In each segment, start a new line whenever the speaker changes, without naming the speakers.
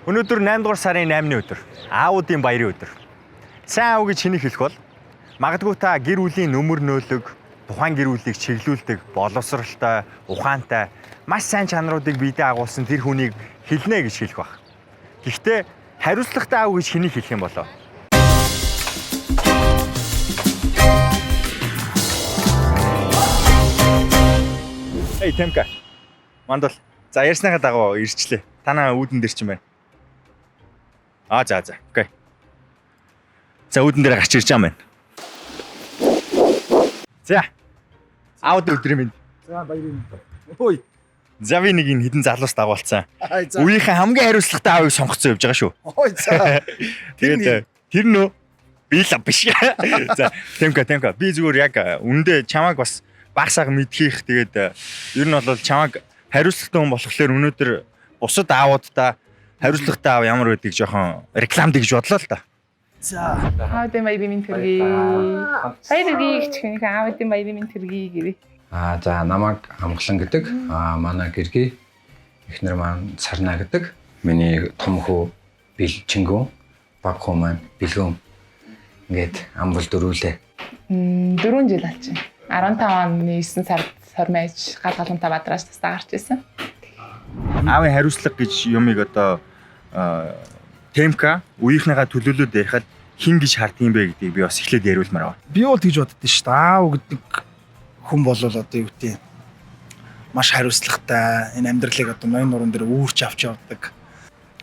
Өнөөдөр 8 дугаар сарын 8-ны өдөр. Аавуудын баярын өдөр. Сайн аав гэж хэнийг хэлэх бол магадгүй та гэр бүлийн нөмөр нөөлөг, тухайн гэр бүлийг чиглүүлдэг, боловсралтай, ухаантай, маш сайн чанаруудыг биедээ агуулсан тэр хүнийг хэлнэ гэж хэлэх байх. Гэхдээ хариуцлагатай аав гэж хэнийг хэлэх юм болов? Эй, Темка. Мандал. За ярьсныхаа дагуу ирчлээ. Танаа үүдэн дээр чинь байна. Аа за за. Окей. За үүдэн дээр гарч ирж байгаа юм байна. За. Аауд өдрийн мэнд.
За баярын. Ой.
За би нэг энэ хідэн залуус дагуулсан.
Ай за.
Үеийнхэн хамгийн хариуцлагатай аавыг сонгоцсон явж байгаа шүү.
Ой за.
Тэгээд тэр нөө би л биш. За Темка Темка би зүгээр яг үндэ чамааг бас багсааг мэдхийх тэгээд ер нь бол чамааг хариуцлагатай хүн болохоор өнөөдөр бусад аавуудаа хариуцлагатай аав ямар байдгийг жоохон рекламд гэж бодлоо л да.
За.
Аавын баярын минь төргий. Баяр хүргэе гэж хүнийхээ аавын баярын минь төргий гэвэ.
Аа за намайг Амгалан гэдэг. Аа манай гэргий эхнэр маань Сарна гэдэг. Миний том хүү Бэлчингүү, баг хүү маань Бэлгөм. Ингээд амбал дөрүүлээ.
4 жил алчин. 15 оны 9 сард сормайж гал галамта бадрааж тастаа гарч исэн.
Аавын хариуцлага гэж юмыг одоо Темка үеийнхнийхээ төлөөлөд ярихад хин гэж хардсан юм бэ гэдгийг би бас эхлээд яриулмаар байна.
Би бол тэгж боддоо шүү дээ. Аав гэдэг хүн бол одоо юу гэдэг маш хариуцлагатай энэ амьдралыг одоо ноён нуруунд дээр үүрч авч явдаг.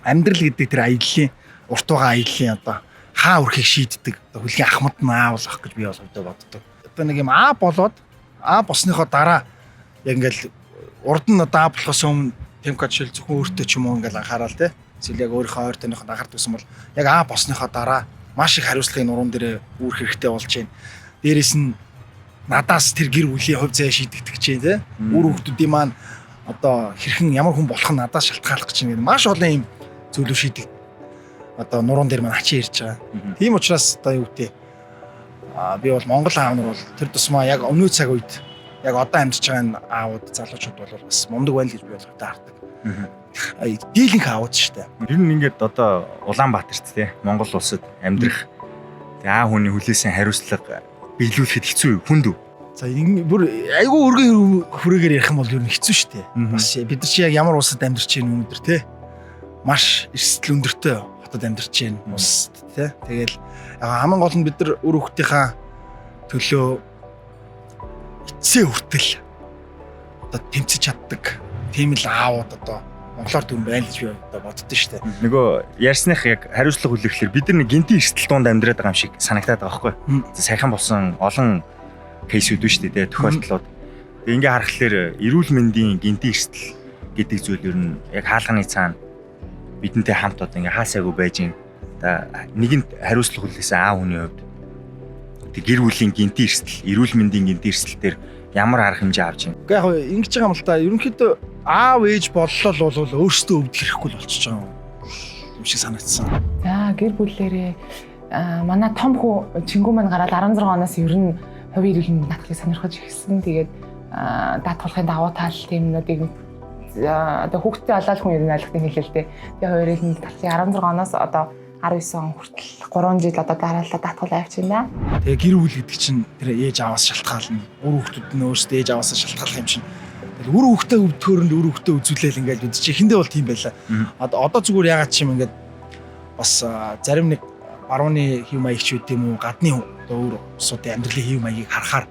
Амьдрал гэдэг тэр аяллаа урт байгаа аяллаа одоо хаа өрхийг шийддэг. Одоо хүлгийн ахмад нь аав болох гэж би бол хувьдаа боддог. Одоо нэг юм аа болоод аа болсныхоо дараа яг ингээл урд нь одоо аа болохоос өмнө Темка жишээл зөвхөн өөртөө ч юм уу ингээл анхаарал те. Эсвэл яг өөрийнхөө ойр таныход анхаардаг гэсэн бол яг аа болсныхоо дараа маш их хариуцлагын нуруунд дээр үүрэх хэрэгтэй болж байна. Дээрээс нь надаас тэр гэр бүлийн хувь заяа шийдэгдэх гэж байна те. Үр хүүхдүүдийн маань одоо хэрхэн ямар хүн болох нь надаас шалтгааллах гэж байна гэдэг маш олон юм зүйлүүд шийдэг. Одоо нуруунд дээр маань хачин ирж байгаа. Тийм учраас одоо юу гэдэг аа би бол Монгол аав нар бол тэр тусмаа яг өмнө цаг үед яг одоо амьдарч байгаа энэ аавууд залуучууд бол бас мундаг байна л гэж би бол хувьдаа хардаг. Дийлэнх аавууд шүү дээ.
Ер нь ингээд одоо Улаанбаатарт те Монгол улсад амьдрах тэг аа хүний хүлээсэн хариуцлага биелүүлэхэд хэцүү юу? Хүнд үү?
За ингэ бүр айгүй өргөн хүрээгээр ярих юм бол ер нь хэцүү шүү дээ. Бас бид нар чи яг ямар улсад амьдарч байна өнөөдөр те. Маш эрсдэл өндөртэй хотод амьдарч байна улсад те. Тэгэл яг хамгийн гол нь бид нар үр хүүхдийнхаа төлөө эцсээ хүртэл одоо тэмцэж чаддаг тийм л аавууд одоо монголоор дүн байна гэж би одоо боддоо шүү дээ.
Нөгөө ярьсных яг хариуцлага хүлээхлээр бид нар нэг гинтийн эрсдэл дунд амьдраад байгаа юм шиг санагтаад байгаа байхгүй. Саяхан болсон олон кейсүүд үү шүү дээ тохиолдлууд. Тэг ингээ харахаар эрүүл мэндийн гинтийн эрсдэл гэдэг зүйл ер нь яг хаалганы цаана бидэнтэй хамт одоо ингээ хаасаагүй байж гин. Одоо нэгэнт хариуцлага хүлээсэн аав хүний хувьд тэг гэр бүлийн гинтийн эрсдэл, эрүүл мэндийн гинтийн эрсдэл дээр ямар арга хэмжээ авч байна?
Гэхдээ яг хөө ингэж байгаа юм л та. Ерөнхийдөө аав ээж боллол бол өөрсдөө өвдөх хэрэггүй л болчихж байгаа юм шиг санагдсан.
За гэр бүлэрээ манай том хүү Чингүү маань гараад 16 оноос ер нь хувийн эрүүл мэндийн даатгалыг сонирхож эхэлсэн. Тэгээд даатгалын давуу тал тиймнүүдийг одоо хүүхдтэй болоод хүн ер нь ойлгохыг хэлээ л дээ. Тэгээ хувийн эрүүл мэндийн даатгалыг 16 оноос одоо 19 он хүртэл 3 жил одоо дараалал даатгал авч байна.
Тэгээ гэр бүл гэдэг чинь тэр ээж аваас шалтгаална. Үр хүүхдүүд нь өөрсдөө ээж аваасаа шалтгааллах юм чинь. Тэгэл үр хүүхдээ өвдөхөөр нь үр хүүхдээ үзүүлээл ингээл бид чи эхэндээ бол тийм байлаа. Одоо зүгээр ягаад ч юм ингээд бас зарим нэг барууны хэв маяг ч үт юм уу гадны одоо өөр улсуудын амьдралын хэв маягийг харахаар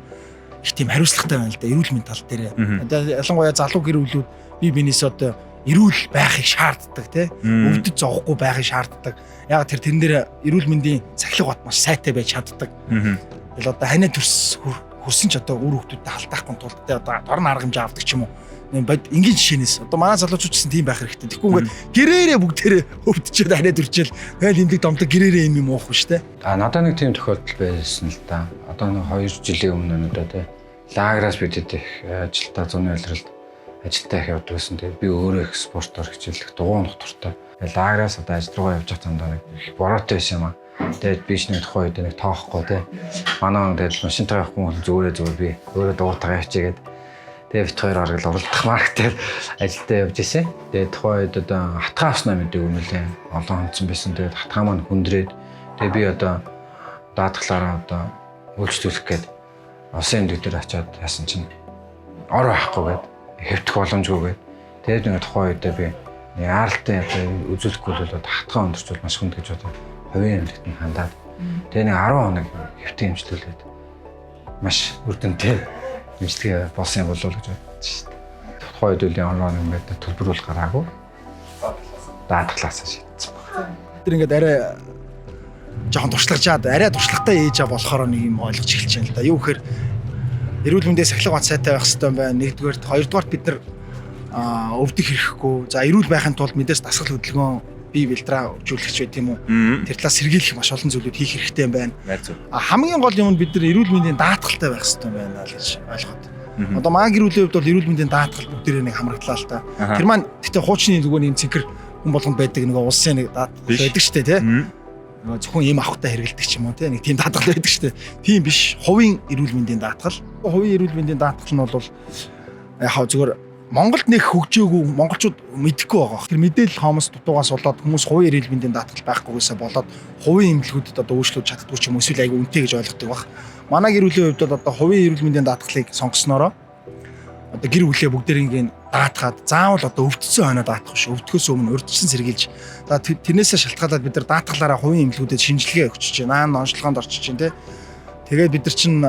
их тийм хариуцлагатай байна л да эрүүл мэнд тал дээр. Одоо ялангуяа залуу гэр бүлүүд бие биенээс одоо эрүүл байхыг шаарддаг тий. Өвдөж зовхгүй байхыг шаарддаг. Яг тэрэн дээр эрүүл мэндийн сахилга бат маш сайтай байж чаддаг. Тэгэл одоо ханиа төрс хөрсөн ч одоо үр хүүхдүүдэд халдаахгүй тулд тэ одоо дорн арга хэмжээ авдаг ч юм уу. Нэг бод энгийн жишээнээс одоо манай залуучууд ч гэсэн тийм байх хэрэгтэй. Тэгэхгүй ингээд гэрээрээ бүгдээрээ өвдчихэд ханиа төрчээл тэгэл хэмдэг домдог гэрээрээ юм юм уухгүй шүү дээ.
А надад нэг тийм тохиолдол байсан л да. Одоо нэг 2 жилийн өмнө надад те лагераас бид хэд их ажилдаа зуны улиралд ажилдаа их явдаг байсан. Тэгээд би өөрөө их спортоор хичээлэх дугуй нухтуртай. Тэгээд лагераас одоо ажил руугаа явж байгаа замдаа нэг их бороотой байсан юм аа. Тэгээд би ч нэг тухайн үед нэг тоохгүй те. Манай хүн тэгээд машинтайгаа явахгүй хүн зүгээрээ зүгээр би өөрөө дугуйтайгаа явчихгээд. Тэгээ бит хоёр аргал уралдах маркетээр ажилдаа явж исэн. Тэгээ тухайн үед одоо хатгаа авснаа мэдээгүй нэлээ олон хонцсон байсан. Тэгээд хатгаа маань хүндрээд тэгээ би одоо даатгалаараа одоо үйлчлүүлэх гээд улсын эмнэлэг дээр очиод яасан чинь ор байхгүй гээд хэвтэх боломжгүй гээд тэгээд нэг тухайн үедээ би яаралтай одоо үзүүлэхгүй бол одоо хатгаа өндөрчүүл маш хүнд гэж одоо хувийн эмнэлэгт нь хандаад тэгээ нэг 10 хоног хэвтэн эмчлүүлээд маш үр дүнтэй эмчилгээ болсон юм болов уу гэж бодсон шүү дээ. Тухайн үед үл ямар нэг байдаг төлбөр бол гараагүй. Даатгалаасаа шийдсэн баг.
Тэр ингээд арай жоохон туршлагажаад арай туршлагатай ээж болохоор нэг юм ойлгож эхэлж байна л да. Юу гэхээр эрүүл мэндээ сахилга бат сайтай байх хэрэгтэй юм байна. Нэгдүгээрт, хоёрдугаарт бид нар өвдөх хэрэггүй. За эрүүл байхын тулд мэдээс дасгал хөдөлгөөн бие бэлдраа хөгжүүлэх ч байт юм уу. Тэр талаас сэргийлэх маш олон зүйлүүд хийх хэрэгтэй юм байна. Хамгийн гол юм нь бид нар эрүүл мэндийн даатгалтай байх хэрэгтэй юм байна л гэж ойлгоход. Одоо маа гэр бүлийн хувьд бол эрүүл мэндийн даатгал бүгдээрээ нэг хамрагдлаа л та. Тэр маань гэтээ хуучны зүгээр юм цэнхэр хүн болгонд байдаг нэг улсын нэг даатгал байдаг шүү дээ, тий. Нөгөө зөвхөн ийм авахтаа хэрэгэлдэг ч юм уу, тий. Нэг тийм даатгал байдаг шүү дээ. Тийм биш. Хувийн эрүүл мэндийн даатгал. Хувийн эрүүл мэндийн даатгал нь бол яг хаа зүгээр Монголд нэг хөгжөөгүй, монголчууд мэдэхгүй байгаа. Тэр мэдээлэл хомос дутуугаас болоод хүмүүс хувийн эрүүл мэндийн даатгал байхгүйгээсээ болоод хувийн эмнэлгүүдэд одоо үйлчлүүлж чаддгүй ч юм уу эсвэл айгүй үнэтэй гэж ойлгодог баг. Манай гэр бүлийн хувьд бол одоо хувийн эрүүл мэндийн даатгалыг сонгоснороо одоо гэр бүлээ бүгдээрингийн даатгаад заавал одоо өвдсөн хойноо даатгах биш. Өвдөхөөс өмнө урьдчилан сэргийлж за тэрнээсээ шалтгаалаад бид нар даатгалаараа хувийн эмнэлгүүдэд шинжилгээ өгч чинь аа онцлогоонд орчиж чинь тий. Тэгээд бид нар чинь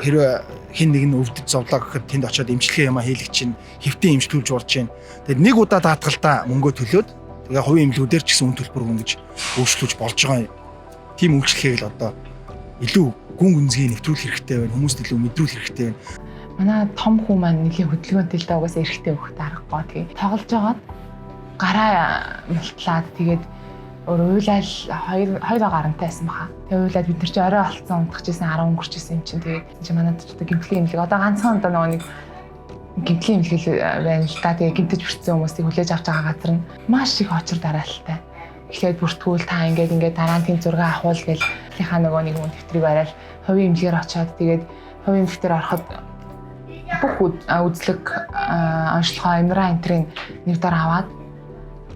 хэрвээ хин нэг нь өвдөж зовлоо гэхэд тэнд очиод эмчилгээ юмаа хийлгэх чинь хэвтэн эмчлүүлж болж чинь. Тэгээд нэг удаа даатгалдаа мөнгөө төлөөд тэгээ хувийн эмнэлгүүдээр ч гэсэн үн төлбөр хөнгөж өөрчлөж болж байгаа юм. Тийм үйлчлэгийг л одоо илүү гүн гүнзгий нэвтрүүлэх хэрэгтэй байна. Хүмүүст илүү мэдрүүлэх хэрэгтэй байна.
Манай том хүү маань нэлийн хөдөлгөөнтэй л да угаасаа эрэгтэй хөхт аргагүй тий. Тоглож байгаад гараа мултлаад тэгээд уйлал хоёр гарантай байсан баха. Тэгээ уйлаад бид нар чи орой олцсон унтчихсэн 10 өнгөрчихсэн юм чинь тэгээд чи манад ч одоо гимтлийн эмнэлэг одоо ганцхан одоо нөгөө нэг гимтлийн эмнэлэг байна л да. Тэгээ гимтэж бүрдсэн хүмүүсийг хүлээж авч байгаа газар нь маш их очир дараалалтай. Эхлээд бүртгүүл та ингээд дараа нь тийм зураг авахул гэл талынхаа нөгөө нэг юм дэвтрийг барайл хувийн эмнэлгээр очиод тэгээд хувийн эмнэлгээр ороход бүх үзлэг онцлогоо MRI энтрийн нэг дор аваад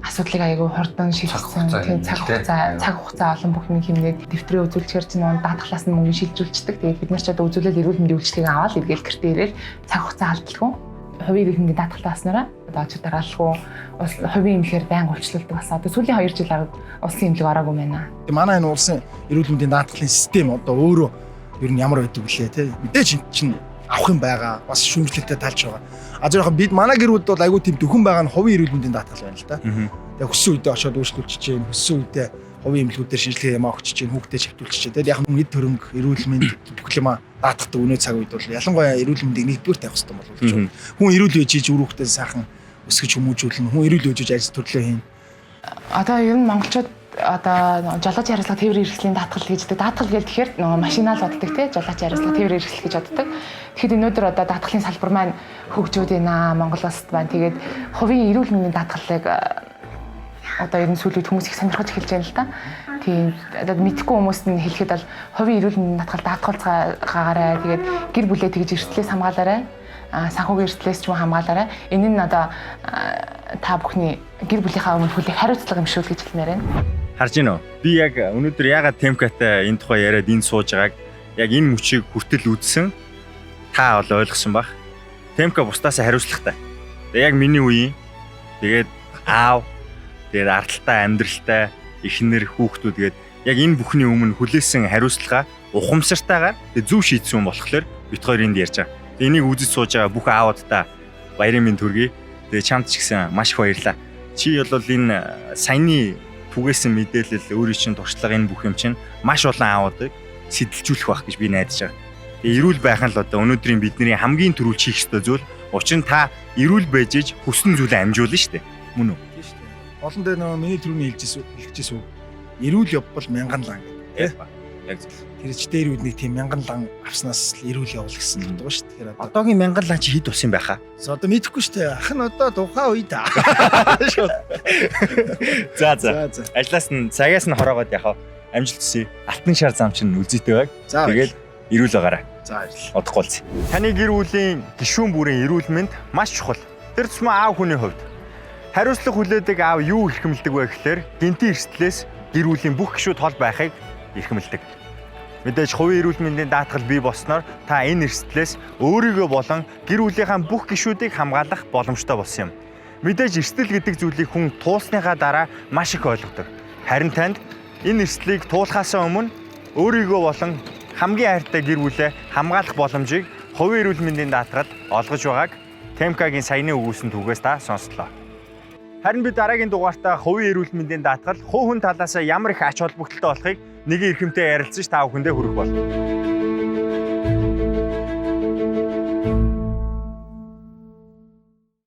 асуудлыг айгүй хурдан шийдсэн. Тийм цаг хугацаа олон бүх юм хэмнээд дэвтрээ үзүүлчихэр чинь нун даатгалаас нь мөнгө шилжүүлчихдэг. Тэгээд бид нар ч одоо үзүүлэл эрүүл мэндийн үйлчилгээг аваад эргээл гэртээ ирээл цаг хугацаа алдалгүй. Хувийн эрүүл мэндийн даатгалтай болсноороо одоо очир дараалалгүй хувийн эмнэлгээр байнга үйлчлүүлдэг болсон. Одоо сүүлийн 2 жил улсын эмнэлэг ороогүй байна.
Манай энэ улсын эрүүл мэндийн даатгалын систем одоо өөрөө ер нь ямар байдаг вүлээ те. Мэдээж эн чинь авах юм байгаа. Бас шүүмжлэлтэй талж байгаа. А зөв яг бид манай гэр бүлд бол айгүй тийм дөхөн байгаа нь хувийн эрүүл мэндийн даатгал байна л да. Тэгээ хүссэн үедээ очиод үйлчлүүлчихэж чинь, хүссэн үедээ хувийн эмнэлгүүдээр шинжилгээ юмаа өгч чинь, хүүхдээ шавтуулчих чинь. Тэгээд яг нь эд хөрөнгө, эрүүл мэнд бүх юмаа даатгадаг өнөө цаг үед бол ялангуяа эрүүл мэндийг нэгдүгээр тавих хэрэгтэй болов уу гэж байна. Хүн эрүүл байж иж үр хүүхдээ сайхан өсгөж хүмүүжүүлнэ. Хүн эрүүл байж иж ажил төрлөө хийн.
Одоо ер нь монголчууд одоо жолооч хариуцлага тээврийн хэрэгслийн даатгал гэж гэдэг. Даатгал гэж тэгэхээр нөгөө машинаа л боддог тий. Жолооч хариуцлага тээврийн хэрэгсэл гэж боддог. Тэгэхэд өнөөдөр одоо даатгалын салбар маань хөгжөөд байна. Монгол улсад байна. Тэгээд хувийн эрүүл мэндийн даатгалыг одоо ер нь сүүлийн үед хүмүүс их сонирхож эхэлж байна л да. Тийм одоо мэдхгүй хүмүүст нь хэлэхэд бол хувийн эрүүл мэндийн даатгал даатгалцгаагаарай. Тэгээд гэр бүлээ тэгж эрсдлээс хамгаалаарай. Санхүүгийн эрсдлээс ч юм хамгаалаарай. Энэ нь одоо та бүхний гэр бүлийнхаа өмнө хүлээх хариуцлага юм шүү л гэж хэлмээр байна.
Харж гинөө. Би яг өнөөдөр ягаад Темкатай энэ тухай яриад энд сууж байгааг яг энэ мөчийг хүртэл үзсэн та бол ойлгосон бах. Темка бусдаасаа хариуцлагатай. Тэгээ яг миний үеийн тэгээд аав тэгээд ардaltaй амьдралтай эхнэр хүүхдүүд тэгээд яг энэ бүхний өмнө хүлээсэн хариуцлага ухамсартайгаар зөв шийдсэн юм болохоор бит хоёр энд ярьж байгаа. Энийг үзэж сууж байгаа бүх аавуудаа баярын минь төргий. Тэгээ чамд ч гэсэн маш их баярлалаа. Чи бол энэ саяны түгээсэн мэдээлэл өөрийн чинь туршлага энэ бүх юм чинь маш олон аавуудыг сэтэлжүүлэх байх гэж би найдаж байгаа. Тэгээ эрүүл байх нь л одоо өнөөдрийн бидний хамгийн түрүүлж хийх ёстой зүйл. Учир нь та эрүүл байж иж хүссэн зүйлээ амжуулна шүү дээ. Мөн үү?
Тийм шүү дээ. Олон дээр нөгөө миний түрүүний хэлжсэн үг. Эрүүл явбал мянган лан гэдэг.
Яг зөв.
Тэр ч дээр үед нэг тийм мянган лан авснаас л эрүүл явал гэсэн л утга шүү дээ. Тэгэхээр одоо
одоогийн мянган лан чи хэд болсон юм байхаа?
Одоо мэдэхгүй шүү дээ. Ах нь одоо тухайн үед.
За за. Ажлаас нь цагаас нь хороогоод яхаа амжилт хүсье. Алтан шар зам чинь үлзийтэй байг. Тэгээд эрүүл байгаарай.
За, баярлалаа.
Удахгүй уулзъя. Таны гэр бүлийн гишүүн бүрийн эрүүл мэнд маш чухал. Тэр тусмаа аав хүний хувьд хариуцлага хүлээдэг аав юу эрхэмлэдэг вэ гэхээр гэнтийн эрсдлээс гэр бүлийн бүх гишүүд хол байхыг эрхэмлэдэг. Мэдээж хувийн эрүүл мэндийн даатгал бий болсноор та энэ эрсдлээс өөрийгөө болон гэр бүлийнхаа бүх гишүүдийг хамгаалах боломжтой болсон юм. Мэдээж эрсдэл гэдэг зүйлийг хүн туулсныхаа дараа маш их ойлгодог. Харин танд энэ эрсдлийг туулахаасаа өмнө өөрийгөө болон хамгийн хайртай гэр бүлээ хамгаалах боломжийг хувийн эрүүл мэндийн даатгал олгож байгааг Темкагийн саяны өгүүлсэн түүгээс та сонслоо. Харин би дараагийн дугаартаа хувийн эрүүл мэндийн даатгал хувь хүн талаас ямар их ач холбогдолтой болохыг нэгэн эрхэмтэй ярилцаж та бүхэндээ хүргэх болно.